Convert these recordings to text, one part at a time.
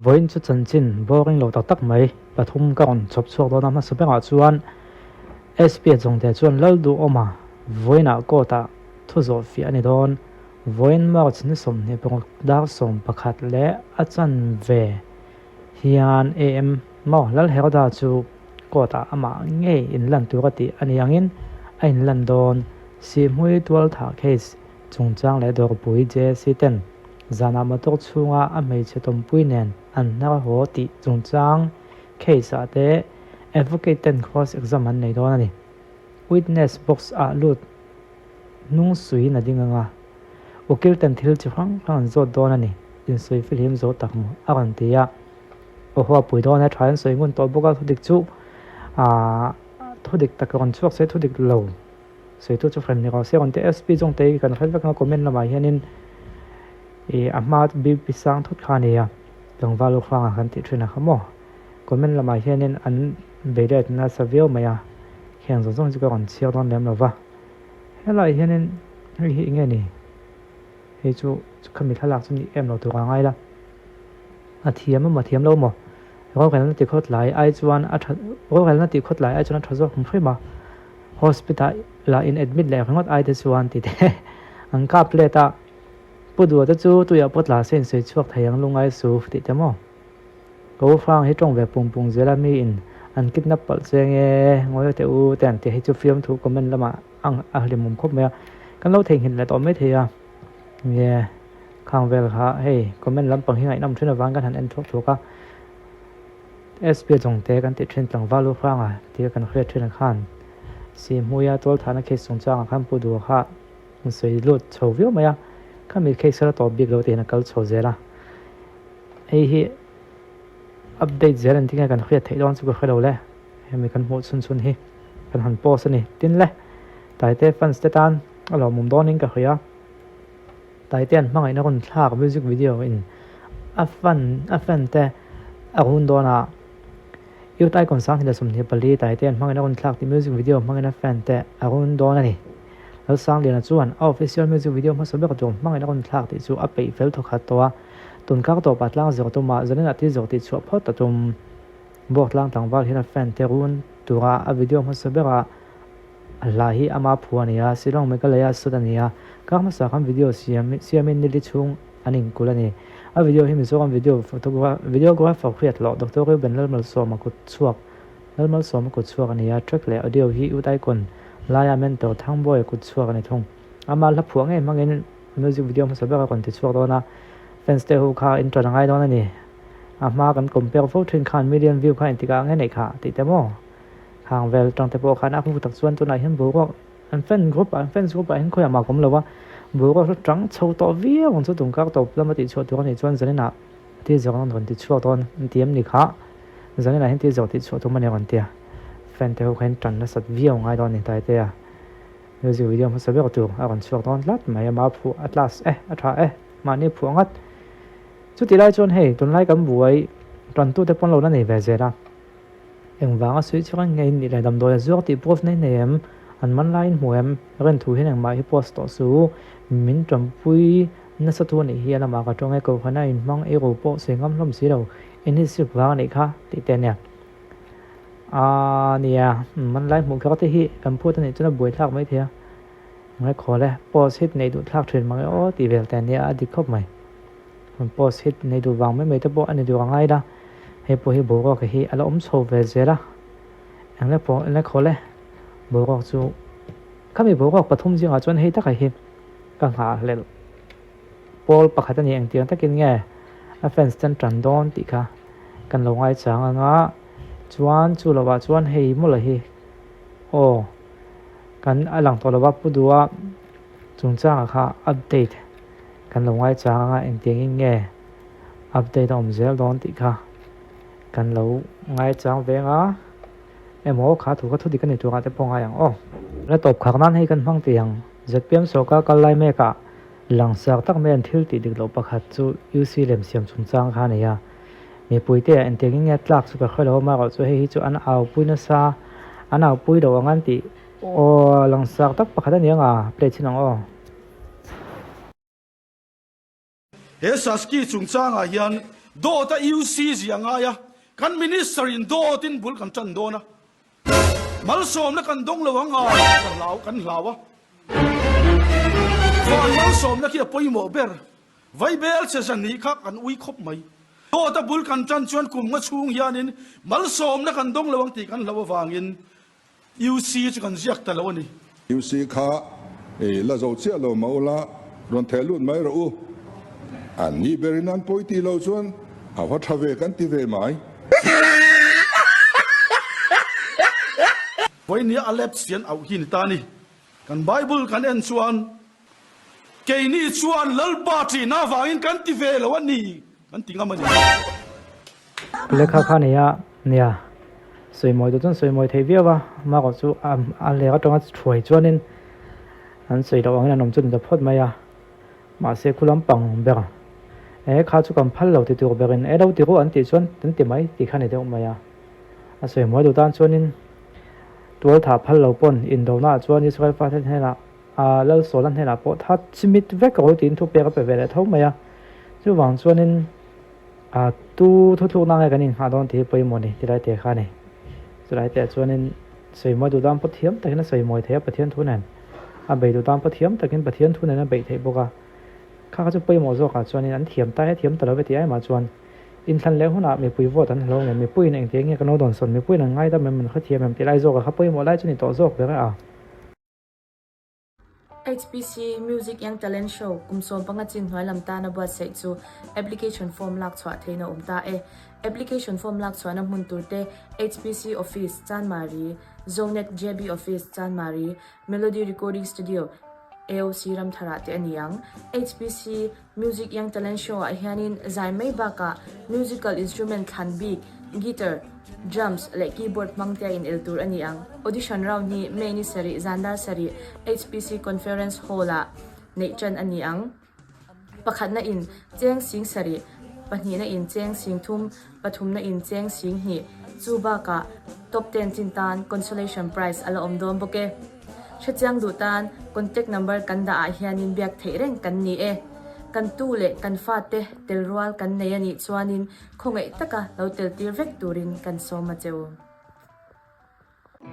Vawiin chu chanchin boring lo tak tak mai pathum ka rawn chhawp chhuak dawn a, hmasa berah chuan SP a chawngte chuan Lalduhawma vawiinah court ah thu zawh fiah a ni dawn. Vawiin March ni 26 dar 11 leh a chanve hian AM maw Lalheroda chu court ah amah ngei inlan tur a tih a ni angin a inlan dawn. Sihhmui tualthah case chungchang leh dawrpui JC ten Zanah motor chhunga a hmeichhe tawmpui nen an hnar haw tih chungchang case ah te advocate ten cross exam an nei dawn a ni. Witness box ah lut hnung suiin a ding anga ukil ten thil chi hrang hrang an zawt dawn a ni. Insawi fihlim zo tak maw a rawn ti a. Aw haw a pui dawn e, tha an sawi ngun tawh bawk a, thudik chu aah thudik tak rawn chhuak se thudik lo. Sawitu chu hrem ni rawh se rawn ti SP zawng te hi kan hre vek ang a comment lamah hianin ih a hma BP sang thut kha a ni a tlangval u hranga kan tih thin a kha maw comment lamah hianin an bei let nasa viau mai a heng zawng zawng hi chu ka rawn chhiar dawn lem lo va helaiah hianin hei hi eng nge ni hei chu khami thlalak chu ni em lo tur a ngai la a thiam emaw a thiam lo maw rorelna ti khawt lai ai chuan a tha rorelna ti khawt lai ai chuan a tha zawk hrim hrim a. Hospital ah in admit leh ringawt ai te chuan ti te an kap let a, Pu Dua te chu tuiah pawh tla se in sawi chhuak thei ang lungai su tih te maw? Ka u Hrang hi tawng ve pung pung zel a mi in an kidnap palh che nge ngawi teh u te an ti hei chu fiamthu comment lamah ang a hlimawm khawp mai a, kan lo theihnghilh leh tawh mai thei a nge khang vel kha hei comment lampang hi ngaihnawm thin avang kan han en thuak thuak a. SP Jongte kan tih thin tlangval u hranga tia kan hriat thin khan Sihhmuia tualthahna case chungchangah khan Pu Duha kha an sawi lut chho viau mai a, khami case kha la tawp bik lo tiin a kal chho zel a. Hei hi update zel an tinge kan hriat theih dawn chu ka hre lo le, hemi kan hmuh chhun chhun hi kan han post a ni. Tin le, Taite fans te tan a lawmawm dawnin ka hria. Taitea'n hmangaihna rawn thlak music video in a fan a fan te a run dawn a, Youth Icon 2024 Taitea'n hmangaihna rawn thlak tih music video hmangin a fan te a run dawn a ni. Lalsangliana chuan a official music video hmasa ber tur hmangaihna rawn thlak tih chu a peih fel thawkhat tawh a, tunkar tawpah tlang zawr tumah zanin ah tizawr tih chhuah phawt a tum. Buaktlang tlangval hian a fan te run tura a video hmasa berah A hla hi ama phu a ni a, Shillong Meghalaya sut a ni a, kar hmasa khan video siam siamin nili chhung an inkul a ni. A video hi Mizoram video videographer hriat loh Doctor Reuben Lalmalsawma kut chhuak Lalmalsawma kut chhuak a ni a, track leh audio hi Youth Icon laia mentor Thangbawi kut chhuak a ni thung. Ama hla phuah ngei hmangin music video hmasa ber a rawn ti chhuak dawn a, fans te ho kha in tan a ngai dawn a ni. A hma kan compare fo thin khan million view kha engtikah nge neih kha tih te maw? Hang vel tang te pawh khan a hmu tak chuan tunah hian boruak an fan group ah an fans group ah hian khawiah mah ka awm lo a, boruak chu tang chho tawh viau ang chu tungkar tawp lama tih chhuah tur a nih chuan zaninah thil zawrh an rawn ti chhuak dawn an ti em ni kha zaninah hian thil zawrh tih chhuah tum a ni rawn ti a, fan te ho kha hian tan nasat viau ngai dawn a ni Taite a music video hmasa ber tur a rawn chhuak dawn tlat mai a mah phuh a class e a tha e mahni phuah ngat chutih lai chuan hei tunlai kan buai tantute pawn lo la nei ve zel a. Engvanga suih chhuak an ngei nih leh damdawi a zuak tih proof nei nei em? An man laiin hmu em? Ren thu hian engmah hi post tawh su. Min tanpui nasa thu anih hi a lamah ka tawng e, Kohhran a inhmang ei ro pawh sawi ngam hlawm si lo, in hi sip vang anih kha tih te ania. Aaa nia, man lai hmuh kher te hi kan phut anih chuan a buaithlak maithei a. Ngai khawl e, post hit neih duh thlak thin mang e aw tih vel te ania a dik khawp mai. Rawn post hit nei duh vang mai mai te pawh a ni duh ang ai la, hei pawh hi boruak hi a la awm chho ve zel a, eng pawh eng khawl e, boruak chu khami boruak pathum zingah chuan hei taka hi ka nghahhlelh pawl pakhat a ni engtiang takin nge a fans ten tan dawn tih kha kan lo ngaichang ang a, chuan chu lovah chuan hei mawlh hi aw kan a lang tawh lova pu duha chungchangah kha update. Kan lo ngaichang anga engtiangin nge update a awm zel dawn tih kha kan lo ngaichang veng a, emaw kha thu kha thu dik a ni turah te pawh ngai ang aw. La tawp khak nan hei kan hmang tih ang zpm sawrkar kal lai mek ah langsar tak mai an thil tih dik loh pakhat chu UC lem siam chungchang kha a nei a, mipui te ah engtiangin nge tlak chu ka hre lo a amaherawh chu hei hi chu an au pui nasa an au pui lo ang an tih aw langsar tak pakhat a ni ang a play chhin ang aw. He Saski chungchangah hian Dawt a UC zia ngai a, kan Minister in dawt in bul kan tan dawn a. Malsawmna kan dawng lo ang a, ka hlau, kan hlau a. Van malsawmna khi a pawimawh ber. Vaibel che zan kha kan ui khawp mai. Dawt a bul kan tan chuan kum nga chhung hianin malsawmna kan dawng lo ang tih kan hlauh avangin UC chu kan ziak ta lo a ni. UC kha i la zo chiah lo mah ula, rawn theh lut mai rawh u. An nih berin an pawi tih lo chuan a va tha ve kan ti ve mai. Vawinia a lep sian auh hi ni ta ni. Kan Bible kan en chuan keini chuan Lalpa ṭihna avangin kan ti ve lo a ni kan ti ngam a ni. Lehkha kha nei a, nia, sawimawi duh chuan sawimawi theih viau a, amaherawh chu a leh atanga thuai chuanin an sawi loh angin an awm chu ni ta phawt mai a, mahse khu lampang ber e kha chu kan phal lo ti tur berin e lo ti rawh an tih chuan an ti mai tih kha ni deuh mai a, a sawimawi duh tan chuanin tual thah phal lo pawn indona ah chuan Israel fate hnenah a Lalsawla hnenah pawh tha chimit vek rawh tiin thupek a pe ve leh tho mai a, chuvang chuanin. A tu thuthlukna nge kan inghah dawn tih hi pawimawh a ni tilai teh kha a ni. Chulai teh chuanin sawimawi duh dan pawh thiam takin a sawimawi thei a Pathian thu nen. A bei duh dan pawh thiam takin Pathian thu nen a beih theih bawk a. Kha kha chu pawimawh zawkah chuanin an thiam ta e thiam ta lo ve tih aimah chuan inthlan leh hunah mipui vote an hlo nge mipuiin engtiang nge kan lo dawnsawn mipuiin an ngaidam em an hrethiam em tih lai zawkah kha pawimawh lai chu ni tawh zawk ber a. HPC Music Young Talent Show kum 15 chin hnuai lam tana buatsaih chu application form lak chhuah theihna awm ta e. Application form lak chhuahna hmun tur te HPC Office, Chanmari, Zonet JB Office, Chanmari, Melody Recording Studio, AOC Ramtharah te a ni ang. HPC Music Young Talent Show ah hianin zai mai bakah musical instrument thlan bik, guitar, drums leh keyboard hmang te a inel tur a ni ang. Audition round hi May ni sarih zan dar sarih HPC Conference Hall ah neih tan a ni ang. Pakhatna in cheng sing sarih, pahnihna in cheng sing thum, pathumna in cheng sing hnih, chu bakah top ten chin tan consolation prize a la awm dawn bawk e. Hrechiang duh tan contact number kan dah ah hianin biak theih reng kan ni e. Kan tu leh kan fate tel rual kan nei a nih chuanin khawngaih taka lo tel tir vek turin kan sawm a che u.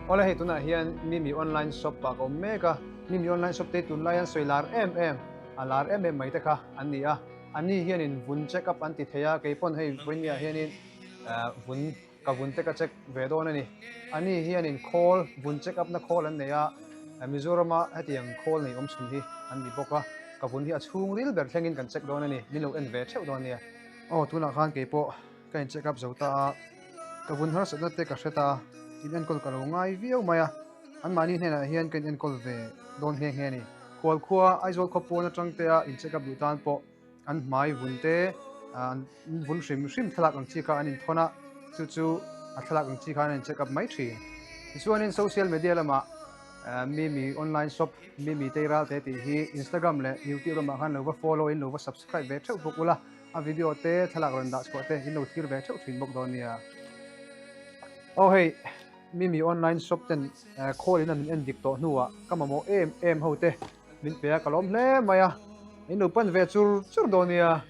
Awle hei tunah hian Mimi online shop ah ka awm mek a, Mimi online shop te hi tunlai an sawi lar em em, a lar em em mai te kha an ni a, ani hianin vun check up an ti thei a, keipawn hei vawinia hianin vun Ka vun te ka check ve dawn a ni. Ani hianin khawl, vun check up na khawl an nei a, Mizorama hetiang khawl nei awm chhun hi an ni bawk a, ka vun hi a chhungril ber thlengin kan check dawn a ni, min lo en ve theuh dawn nia. Aw, tunah khan kei pawh ka in check up zo ta a, ka vun harsatna te ka hre ta a, in enkawl ka lo ngai viau mai a, anmahni hnenah hian ka in enkawl ve dawn nghe nghe a ni. Khualkhua, Aizawl khawpawn atang te a in check up duh tan pawh An hmai vun te, an vun hrim hrim thlalak ang chi kha an inthawn a, chu chu a thlalak ang chi khan an in check up mai thin. Tichuanin social media lamah Mimi online shop Mimi Teiral te tih hi Instagram leh YouTube lamah khan lo va follow in lo va subscribe ve theuh bawk ula, a video te thlalak rawn dah chhuah te in lo thlir ve theuh thin bawk dawn nia. Aw hei Mimi online shop ten call in an min en dik tawh hnuah ka mamawh em em ho te Min pe a, ka lawm hle mai a. In lo pan ve chur chur dawn nia.